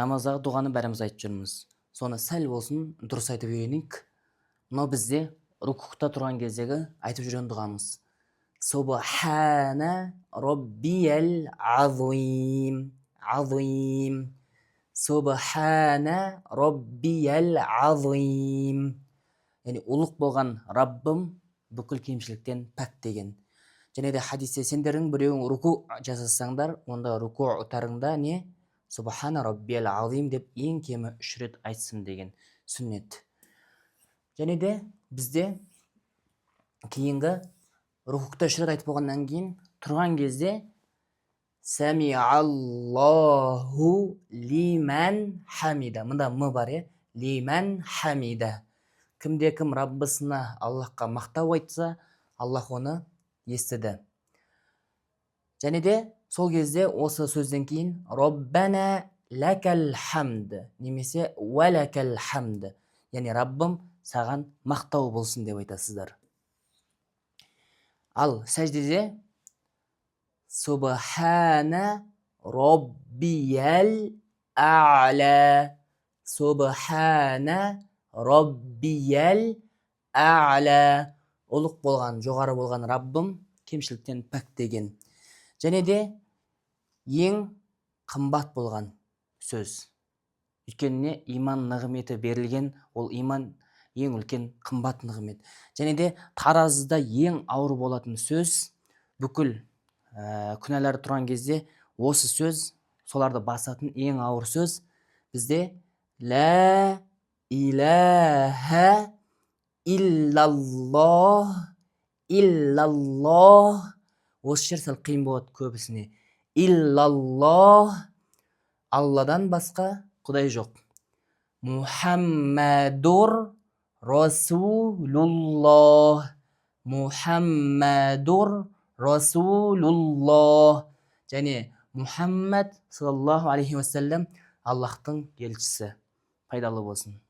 Намаздағы дұғаны бәріміз айтып жүрміз. Соны сәл болсын дұрыс айтып үйренейік. Мынау бізде рукухта тұрған кездегі айтып жүрген дұғамыз. Субхана роббиял азим, азим. Субхана роббиял азим, яғни ұлық болған Раббым бүкіл кемшіліктен пәк деген. Және де хадисте: сендердің біреуің руку жасасаңдар, онда рукуътарыңда не субхана роббиял азим деп ең кемі үш рет айтсын деген сүннет. Және де бізде кейінгі рукухта үш рет айтып болғаннан кейін тұрған кезде сәмиаллаху лиман хамида, мында м бар, иә, лиман хамида. Кімде кім Раббысына, Аллахқа мақтау айтса, Аллах оны естіді. Және де сол кезде осы сөзден кейін роббана ләкәл хамд немесе уәләкәл хамд, яғни Раббым, саған мақтау болсын деп айтасыздар. Ал сәждеде субхана роббиял а'ла, субхана роббиял а'ла, ұлық болған, жоғары болған Раббым кемшіліктен пәк деген. Және де ең қымбат болған сөз, өйткені не иман нығметі берілген, ол иман ең үлкен қымбат нығмет. Және де таразыда ең ауыр болатын сөз, бүкіл күнәлар тұрған кезде осы сөз соларды басатын ең ауыр сөз бізде лә иләһә иллаллах, иллаллах. Осы жер сәл қиын болады көбісіне. Иллаллах, Алладан басқа құдай жоқ. Мұхаммадур расулуллах, Мұхаммадур расулуллах, және Мұхаммад саллаллаху алейхи уассалам Аллахтың елшісі. Пайдалы болсын.